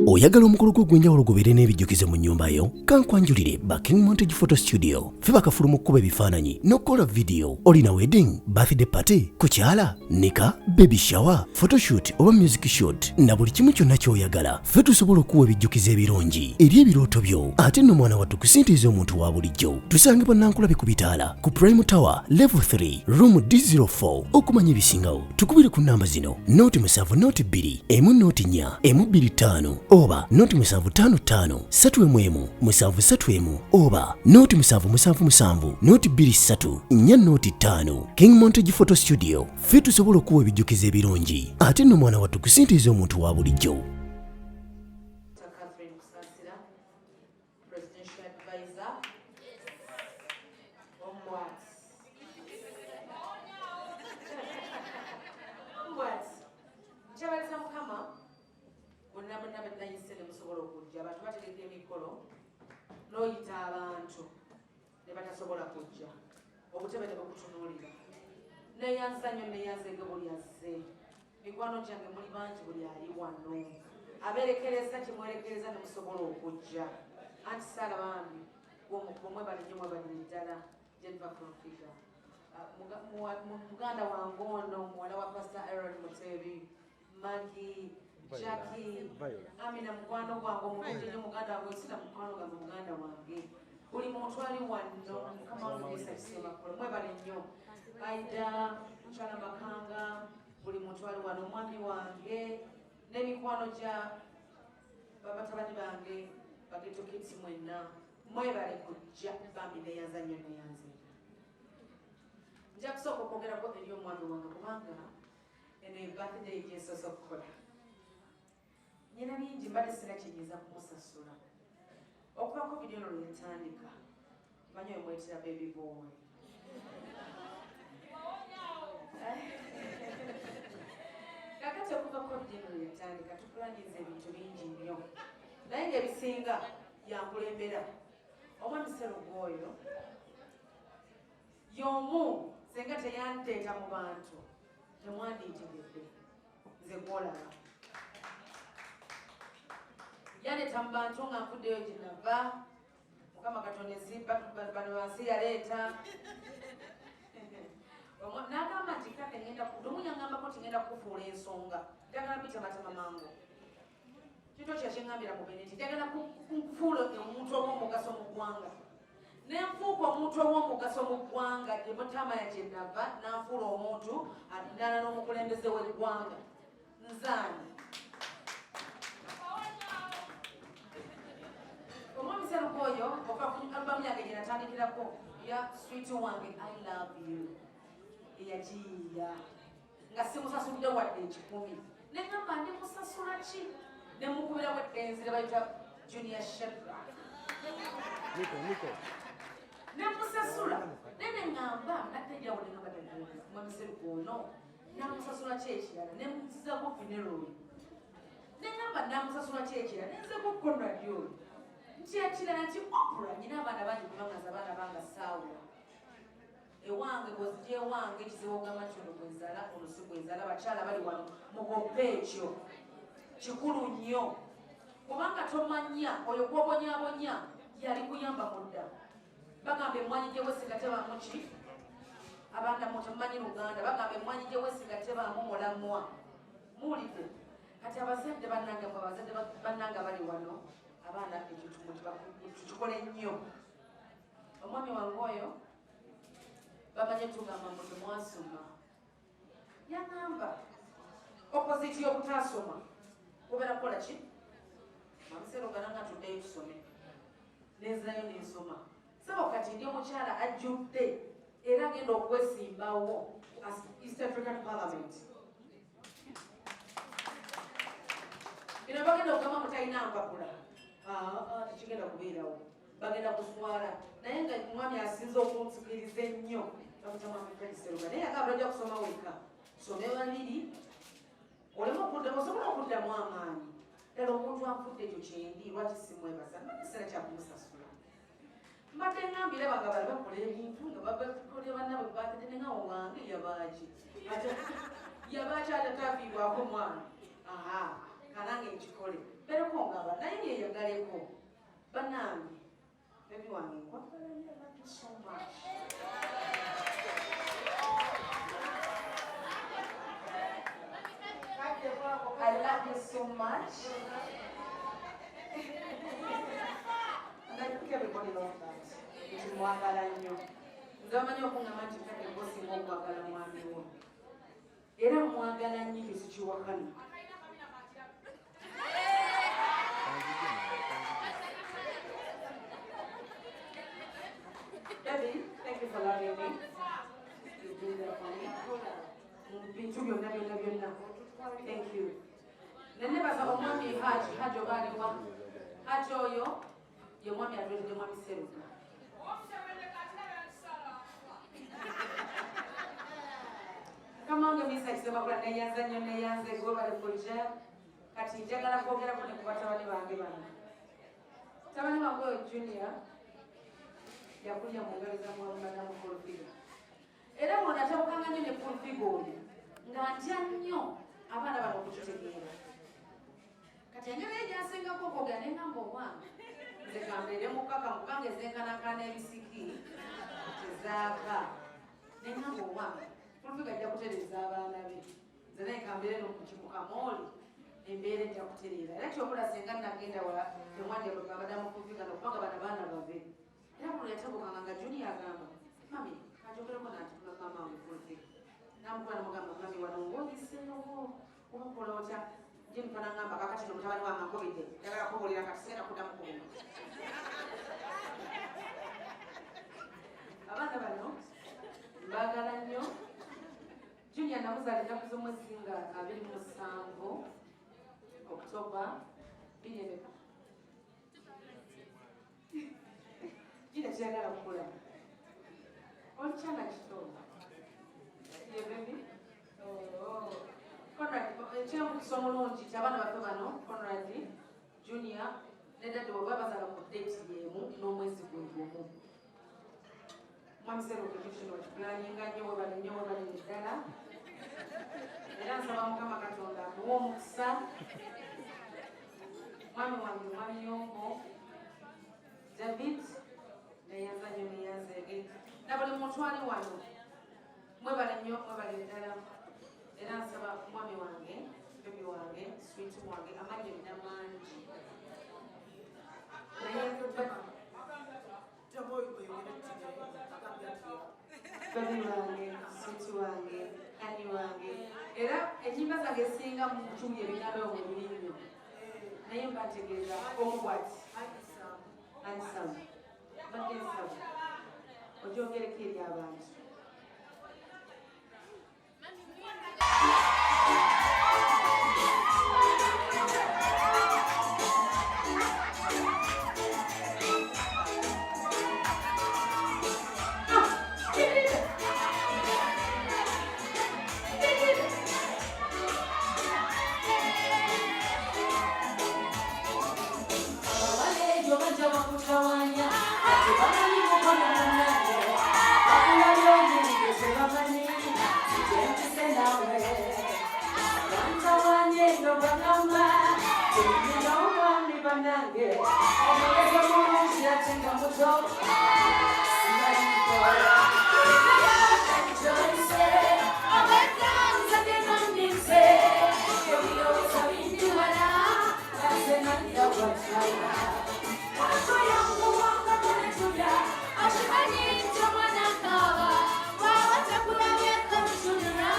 Oyagala omukolo gwo ogw'enjawulo gubeere n'ebijjukizo mu nnyumba yo? Kankwanjulire ba King Montage Photo Studio. Ffe bakafulu mu kkuba ebifaananyi n'okukola vidiyo. Olina wedding, birthday party, kukyala, nika, baby shower, photoshoot oba music shoot na buli kimu kyonna ky'oyagala. Ffe tusobola okukuwa ebijjukizo ebirungi eri ebirooto byo. Ate nno mwana wattu ku ssente ez'omuntu wa bulijjo. Tusangibwa Nankulabi ku bitaala ku Prime Tower Level 3 Room D04. Okumanya ebisingawo tukubire ku nnamba zino 07 02 1 04 125 oba 0755 311 731 oba 0777 023 405. King Montage Photo Studio, ffe tusobola okuwa ebijjukizo ebirungi ate nno mwana wattu ku ssente ez'omuntu wa bulijjo. Catherine Kusasira, Presidential Advisor Ombwat. Ombwat. Nkyabaliza Mukama bonna bonna bennayise ne musobola okujja. Abantu bategeka emikolo n'oyita abantu ne batasobola kujja, obutebe ne bukutunuulira. Neeyanza nnyo, neeyanzeege buli azze. Mikwano gyange muli bangi, buli ali wano abeerekereza kyemwerekereza ne musobola okujja. Anti Saala bambi omwebale nnyo, mwebalire ddala. Jennifer Full Figure, muganda wange ono muwala wa Pastor Aaron Mutebi, Maggie, Jackie, Amina mukwano gwange omulungi nnyo, muganda wange osina mukwano gwange, muganda wange, buli muntu ali wano, Mukama wange Yesu mwebale nnyo. Aida Mukyala Makanga, buli muntu ali wano, omwami wange n'emikwano gya babatabani bange ba Ghetto Kids, mwenna mwebale kujja bambi, neyanza nnyo, neyanze. Nja kusooka okwogerako eri omwami wange kubanga eno ebirthday gyensoose okukola. Nyina bingi mbadde sina kyenyinza kumusasula okuva COVID eno lwe yatandika. Manyi omwetera baby boy. Kakati okuva COVID eno lwe yatandika tupulaninze ebintu bingi nnyo, naye ngaebisinga yankulembera. Omwami Serugo oyo y'omu senga teyanteeta mu bantu temwandiitegedde nze gwolaba. Yandeeta mu bantu nga nvuddeyo gye nava. Mukama Katonda ensi bano bansi yaleeta n'agamba nti kale ngenda lumu yaŋŋambako nti ngenda kukufuula ensonga, njagala mpitamatama mangu. Kintu ekyo kyeŋŋambira mu Bene nti njagala nkufuula omuntu ow'omugaso mu ggwanga, nenfuuka omuntu ow'omugaso mu ggwanga gye mutamanya gye nava, nanfuula omuntu alinaana n'omukulembeze w'eggwanga. Nzaani omwami Seruko oyo ova ku albamu yange gye natandikirako ya Sweet Wange I Love You, eyagiyiiya nga simusasudde wadde 100. Neŋamba ndi musasula ki? Nemukubirawo eddenzi le bayita Junior Shedrak nemusasula. Naye neŋŋamba natejjawo, neŋamba mwami Seruko ono namusasula ki ekirala? Nemuzako Vineroy. Neŋŋamba namusasula ki ekirala? Nenzeko Conrad oyo nti ekirala nti Opra nyina abaana bangi, kubanga nze abaana banga saawula ewange. Bwozija ewange kizibu okugamba nti ono gwenzala, ono si gwenzala. Bakyala bali wano mugoppe ekyo, kikulu nnyo, kubanga tomanya oyo gwobonyabonya yali kuyamba mudda. Bagamba emwanyi gyewesiga tebaamu ki? Abaana mu temumanyi Luganda. Bagamba emwanyi gyewesiga tebaamu mulamwa. Muwulidde? Kati abazadde bannange, mwe abazadde bannange abali wano, abaana ekintu tukikole nnyo. Omwami wange oyo bamanye tugamba mbu temwasoma, yaŋamba opposite y'obutasoma kubeera kukola ki? Mamuserugana nga tuddeyo tusome, nenzirayo nensoma. Sebo kati ndi omukyala ajjudde era agenda okwesimbawo as East African Parliament. Bino bagenda okugamba mutalina mpapula, tekigenda kubeerawo, bagenda kuswala. Naye nga omwami asinza okunsikiriza ennyo bamuta mwami Fred Seruga, naye yagamba tojja kusoma wekka, some babiri oleme okudda, osobola okuddamu amaanyi. Ddala omuntu anfudde ekyo kyendi, lwaki simwebaza? Mbadde kyakumusasula. Mbadde ngambira banga bali bakola ebintu nga babakolera bannabwe batedde, nenga wange yabaaki yabaaki atatafiibwako mwana. Aha, kanange nkikole mbereko nga Okukaaba naye yeyagaleko. Bannange, baby wange, nkwagala nnyo. I love you so much. I love you so much. And I think everybody knows that. Nti mwagala nnyo. Nze bamanyi okuŋŋamba nti kake gosinga okwagala mwami wo. Era mwagala nnyo, ekyo sikiwakana. Baby, thank you for loving me. You've been there for me. Mu bintu byonna byonna byonna. Thank you. Nenebaza omwami Haji, Haji oba aliwa. Haji oyo ye mwami atuletedde mwami Seruka. Mukama wange Misa Kisemakula, neyanza nnyo, neyanze gwe bali kujja. Kati njagala kwogerako ne ku batabani bange bano. Mutabani wange oyo Junior yakulya mu ngalo za madamu Fulfiga. Era bw'onatabukanga nnyo ne Fulfiga oyo, nga ntya nnyo abaana bano okukitegeera. Kati enjala ye gyasingako okwogera ne ŋŋamba omwana nze kambeere mukakamu kubanga ezenkanankana ebisiki tezaaka. Ne ŋŋamba omwana Fulfiga ajja kutereeza abaana be. Nze naye kambeere nomukamooli embeera ejja kutereera. Era kyokola singa nagenda wala temwanja madamu Fulfiga nokubanga bano baana babe. Era buno yatabukanga nga Junior agamba, "Mummy, kanjogereko nanti mama wange Fulfiga." Namukuba namugamba, "Mummy, wano ng'oyiseewo oba okola otya?" Jennifer nangamba, "Kakati no mutabani wange ankubidde, njagala kubuulira kati sigenda kuddamu kubuma." Abaana bano mbaagala nnyo. Junior namuzaala ennaku z'omwezi nga 27 October biri emeka. Junior teyagala kukula. Oli kyana kito. Ye baby. Oh. Conrad, ekyemukisa omulungi ti abaana baffe bano, Conrad, Junior ne daddy we babazaala ku date y'emu n'omwezi gwe gumu. Mwami Seruka, ekintu kino wakipulaninga nnyo, webale nnyo, webale ddala. Era nsaba Mukama Katonda akuwa omukisa. Mwami wange, mwami Yombo David, neyanza nnyo, neyanzeege na buli muntu ali wano, mwebale nnyo, mwebale ddala. Era nsaba mwami wange, baby wange, sweet wange, amanyi olina mangi naye baby wange, sweet wange, honey wange. Era enyimba zange esinga mu kutumya ebigambo ebyo bwe biri nnyo, naye mba ntegeeza omu bwati handsome. Mbadde nsaba ogyongereko eri abantu. Abaleejo bajja bakutawanya, tebamanyi mukono munnange, bakulabye tebamanyi kyempise naawe. Bantawanya ebyo bagamba tulina omwami bannange, omugezi omulungi ate nga muto. Sibaliko kyoyise obweddanza genandinze ebirowoozo bingi wala ate nanda watala. Macho yangu wanga kunetuya akimanyi nti omwana kaaba bw'aba takulabyeko ntunula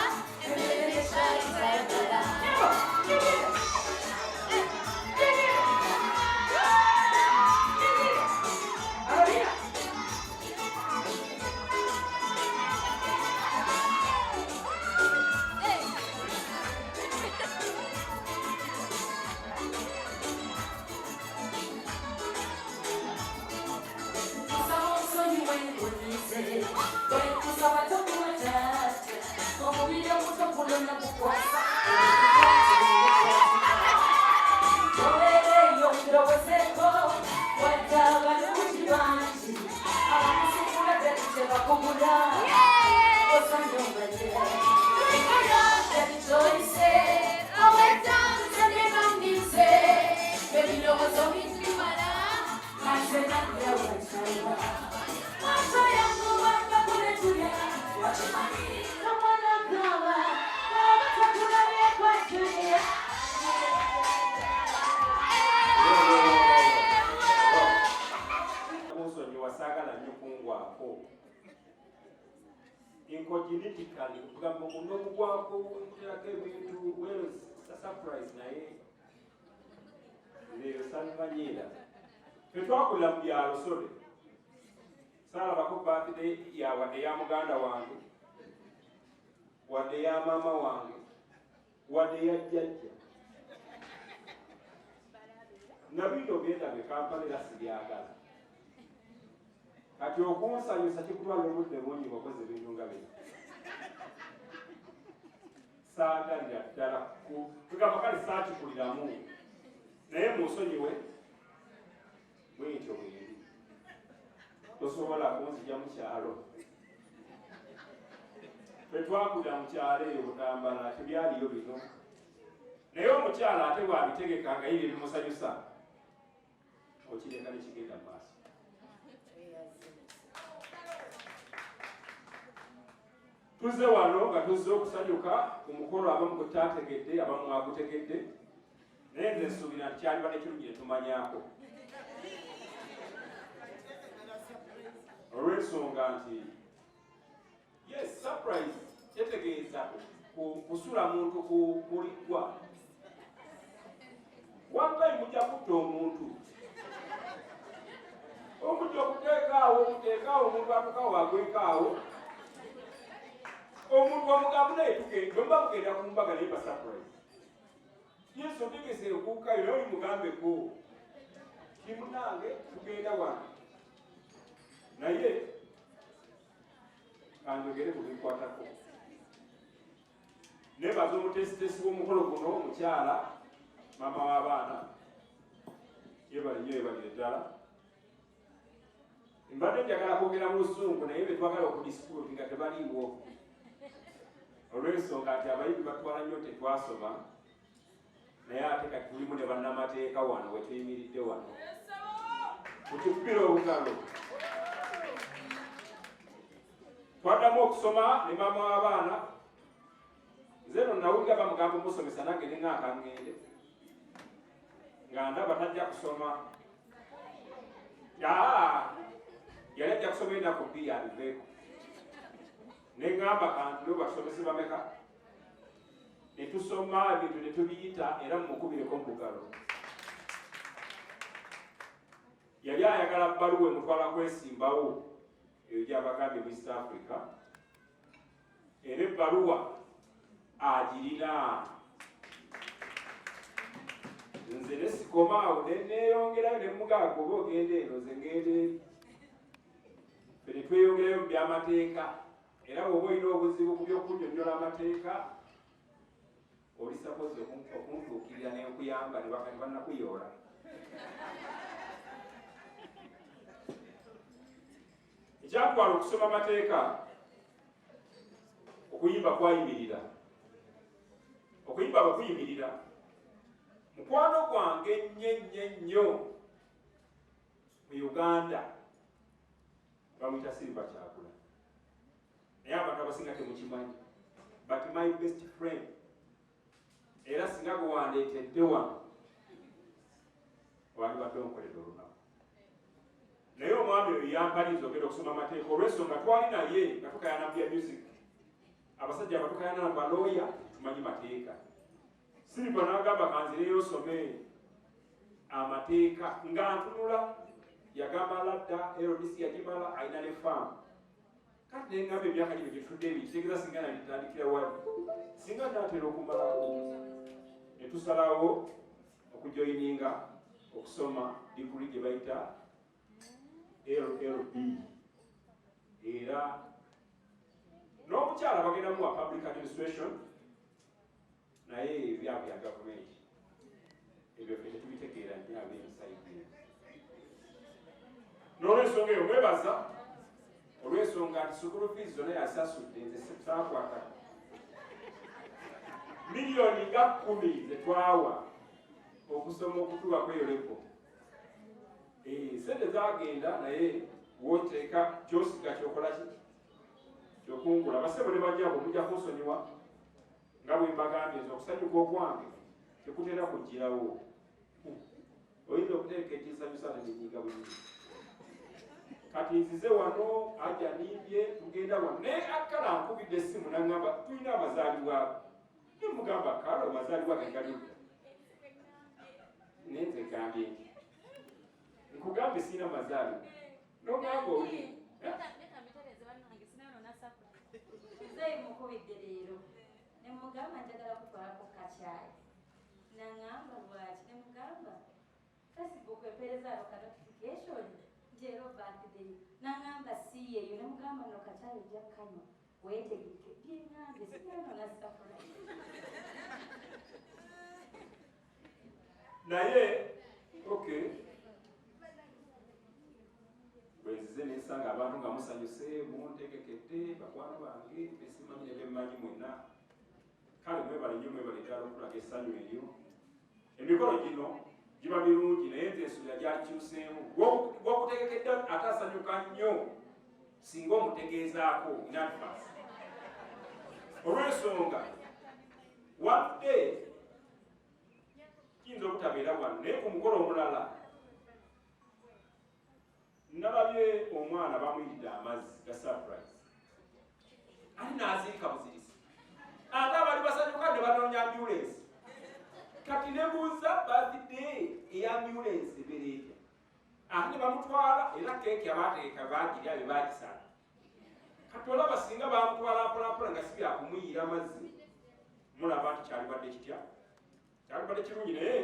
emmere kyali tayagala. Kusaba onsonyiwe nkunyize, bwe nkusaba tokuwa taata, omubiri omuto guno nagukwasa. Obeereyo ndowozeeko, wadde abalungi bangi, abakusikula ddali tebakugula, osanye omanye. Kyoyise obweddanze ne bandinze ebirowoozo. Psychogenetically, okugamba onomugwako nkuterako ebintu, well, surprise, naye leero sabimanyiira. Tetwakulira mu byalo, sole saalabako birthday ya wadde ya muganda wange, wadde ya maama wange, wadde ya jjajja. Nabino byendaba e Kampala era sibyagala. Kati okunsanyusa kikutwala obudde bungi ng'okoze ebintu nga bino. Saagalira ddala kugamba, kale saakikuliramu, naye munsonyiwe, bwentyo bwendi, tosobola kunzija mu kyalo. Fetwakulira mu kyalo eyo Butambala, tebyaliyo bino. Naye omukyala ate bw'abitegeka nga yibyo ebimusanyusa, okireka nekigenda mu maaso. Tuzze wano nga tuzze okusanyuka ku mukolo, abamu gwe tutategedde, abamu mwagutegedde, naye nze nsuubira nti kyaliba nekirungi ne tumanyaako, olw'ensonga nti yes, surprise kyetegeeza kusula muntu ku kuliggwa. One mujja kutta omuntu, omujja okuteekaawo, omuteekaawo omuntu atukawo agwekaawo omuntu omugambo, naye tugenda, bwe muba mugenda ku mbaga, naye ba surprise. Yesu otegese okuukayo, naye oli mugambeko kimunange tugenda wano. Naye kanjogere ku bikwatako. Nebaza omutesitesi w'omukolo guno, omukyala maama w'abaana, yebale nnyo, yebalire ddala. Mbadde njagala kwogera mu Luzungu, naye betwagala okudisputi nga tebaliiwo, olw'ensonga nti abayimbi batwala nnyo tetwasoma, naye ate kati tulimu ne bannamateeka wano wetuyimiridde wano, tukikubira obugalo. Twaddamu okusoma ne maama w'abaana. Nze no nawulira bamugamba omusomesa, nange neŋŋanka ŋŋende nga ndaba tajja kusoma. Yali ajja kusoma enaku 2 abiveeko. Neŋŋamba kantule basomese bameka, ne tusoma ebintu ne tubiyita, era mumukubireko mu bugalo. Yali ayagala bbaluwa emutwala kwesimbawo eyo gyabagambye mu East Africa, era ebbaluwa agirina. Nze ne sikomaawo, ne neeyongerayo ne mugamba, oba ogenda eno, nze ngenda eri. Ffe ne tweyongerayo mu byamateeka, era bw'oba olina obuzibu ku by'okunnyonnyola amateeka, oli supposed okuntuukirira n'okuyamba ne bannakuyoola. Ekyatwala okusoma amateeka, okuyimba kwayimirira. Okuyimba bwe kuyimirira, mukwano gwange nnyo nnyo nnyo mu Uganda bamuyita Silver Kyagula, naye abantu abasinga temukimanyi, but my best friend, era singa gwe wandeetedde wano wandibadde onkoledde olunaku. Naye omwami oyo yampaliza ogenda okusoma amateeka, olw'ensonga twali naye nga tukayana mu bya music. Abasajja abatukayana na balooya tumanyi mateeka. Silver n'agamba kanzireyo osome amateeka. Nga ntunula, yagamala dda LDC, yagimala, alina ne faamu. Kati nengamba emyaka gino gyetudde ebiri kitegeeza singa nalitandikira wali, singa naatera okumalako. Ne tusalawo okujoyininga okusoma diguri gye bayita LLB, era n'omukyala bagenda muwa public administration, naye ebyabwe bya gavumenti ebyo ffe tetubitegeera nnyo ab'emisaidi. N'olwensonga eyo mwebaza, olw'ensonga nti school fees zonna yasasudde, nze saakwata miliyoni nga 10 zetwawa okusoma okutuuka kweyo level. Sente zagenda, naye woteeka kyosiga kyokola ki kyokungula. Basebo ne bajjabo, mujja kunsonyiwa, nga bwe mbagambye, nze okusanyuka okwange tekutera kugirawo. Oyinza okuteeka ekisanyusa nenyiga bulungi. Kati nzize wano aja nimbye tugenda wano naye akala ankubidde essimu nangamba tulina amazaalibwa nemugamba kale amazaalibwa ge galidda naye nze gambye nti nkugambye sirina mazaalibwa nogamba oli mukubidde leero nemugamba njagala kutwalako kacyayi nangamba lwaki nemugamba Facebook empeereza ako ka notification nti era birthday nangamba si yeeyo nemugamba no kacyayi ojja kukanywa weetegeke byeŋŋambye sinano nasafula naye okay bwenzize nensanga abantu nga musanyuse muntegekedde bakwano bange besimanyi ne bemmanyi mwenna kale mwebale nnyo mwebale ddala okulaga essanyu eryo emikolo gino giba mirungi naye nze ensuula gyakyuseemu gwokutegekedde ate asanyuka nnyo singa omutegeezaako in advance olw'ensonga wadde kiyinza obutabeera wano naye ku mukolo omulala nalabye omwana bamuyiridde amazzi ga surprise ate n'aziika buzirisi ate abali basanyuka ne banoonya ambulensi kati nebuuza birthday eya ambulensi ebeera etya ate ne bamutwala era keeki abaategeka baagirya be baagisala kati olaba singa bamutwala mpolampola nga si byakumuyiira amazzi mulaba nti kyalibadde kitya kyalibadde kirungi naye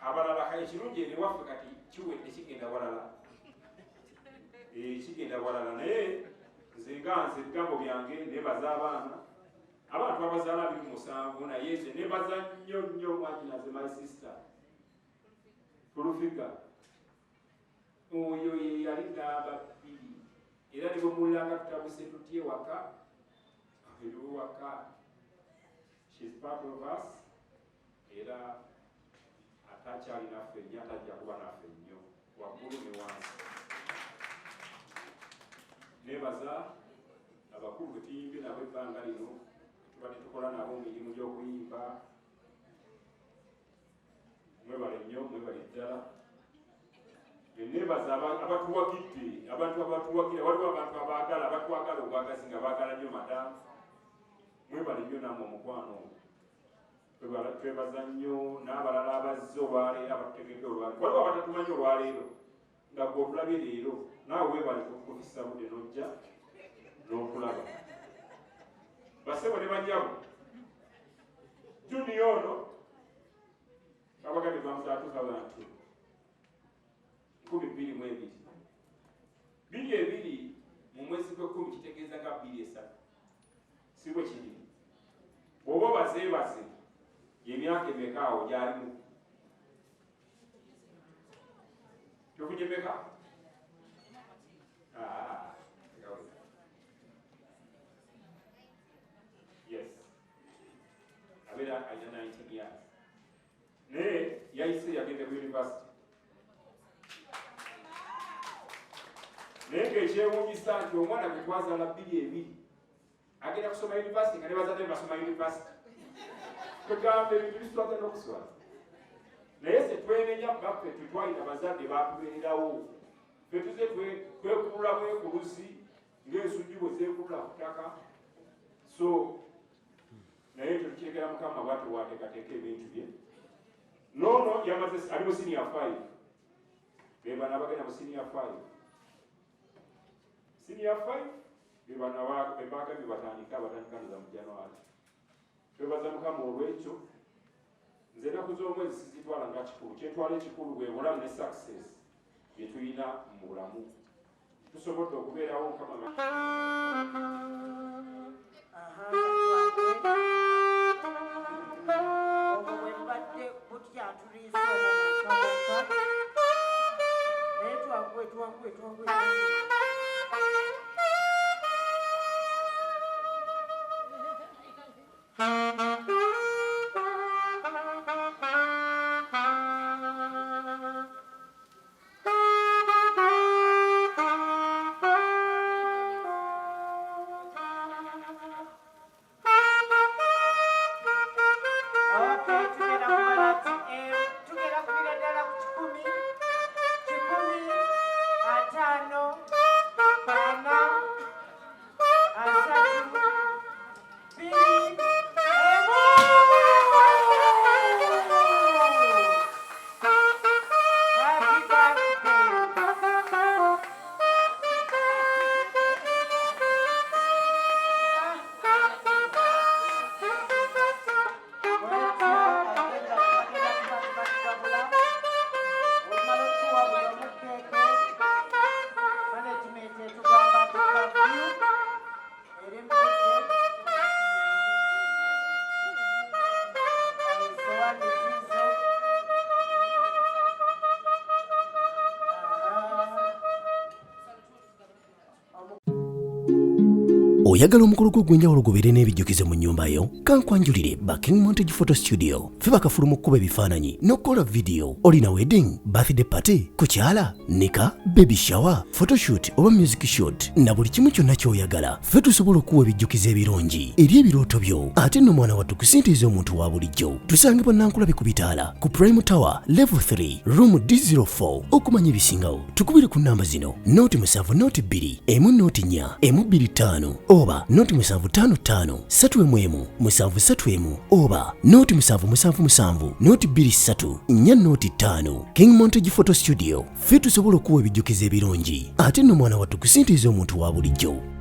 abalala kale ekirungi eno ewaffe kati kiwedde kigenda walala kigenda walala naye nze nga nze ebigambo byange nebaza abaana abantu abazaala 27 naye nze nebaza nnyo nnyo mwanyinaze my sister Fulufika oyo ye yali namba 2 era ne bwemuwuliranga tutabuse tutye waka eriwo waka she's part of us era atakyali naffe nnyo atajja kuba naffe nnyo waggulu ne wansi. Nebaza abakulu bwe tuyimbye nabo ebbanga lino tubadde tukola nabo mu mirimu gy'okuyimba mwebale nnyo mwebale ddala. Nebaza abatuwagidde abantu abatuwagira waliwo abantu abaagala abatwagala obwagazi nga baagala nnyo madamu mwebale nnyo nammwe omukwano twebaza nnyo n'abalala abazze olwaleero abatutegedde olwaleero waliwo abatatumanyi olwaleero nga gwe otulabye leero naawe weebale kufissa budde n'ojja n'okulaba basebo ne bannyabo Junior ono babagambye twamuzaala 2002 2022 22 mu mwezi gw'ekkumi kitegeeza nga 23 si bwe kiri bw'oba obazeebaze emyaka emeka awo gyalimu tufunye meka yes abeera alina 19 years naye yayise yagenda ku university naye ng'ekyewuunyisa nti omwana gwe twazaala 22 agenda kusoma university nga ne bazadde basoma university tugamba ebintu biswaza n'okuswaza naye se twenenya baffe tetwalina bazadde batubeererawo ffe tuze twekulula bwekuluzi ng'ensujju bwe zeekulula ku ttaka so naye tetukirekera Mukama bw'atyo bw'ateekateeka ebintu bye noono yamaze ali mu senior 5 be bano abagenda mu senior 5 senior 5 be bano bebagambye batandika abatandika ndoza mu January twebaza Mukama olw'ekyo nze ennaku z'omwezi sizitwala nga kikulu kyentwala ekikulu bwe bulamu ne success bye tulina mu bulamu tusobodde okubeerawo Mukama obwo bwe mbadde butyatuliisa obwo naye twanguwe twanguwe twanguwe. Okay, tugenda kubala tugenda kuviira ddala ku 100, 150. Oyagala omukolo gwo ogw'enjawulo gubeere n'ebijjukizo mu nnyumba yo? Kankwanjulire ba King Montage Photo Studio. Ffe bakafulu mu kkuba ebifaananyi n'okukola vidiyo. Olina wedding, birthday party, kukyala, nika, baby shower, photoshoot oba music shoot na buli kimu kyonna ky'oyagala. Ffe tusobola okukuwa ebijjukizo ebirungi eri ebirooto byo. Ate nno mwana wattu ku ssente ez'omuntu wa bulijjo. Tusangibwa Nankulabi ku bitaala ku Prime Tower level 3 room D04. Okumanya ebisingawo tukubire ku nnamba zino 0 7 0 2 1 0 4 1 2 5 oba 0 7 5 5 3 1 1 7 3 1 oba 0 7 7 7 0 2 3 4 0 5. King Montage Photo Studio, ffe tusobola okuwa ebijjukizo ebirungi ate nno mwana wattu ku ssente ez'omuntu wa bulijjo.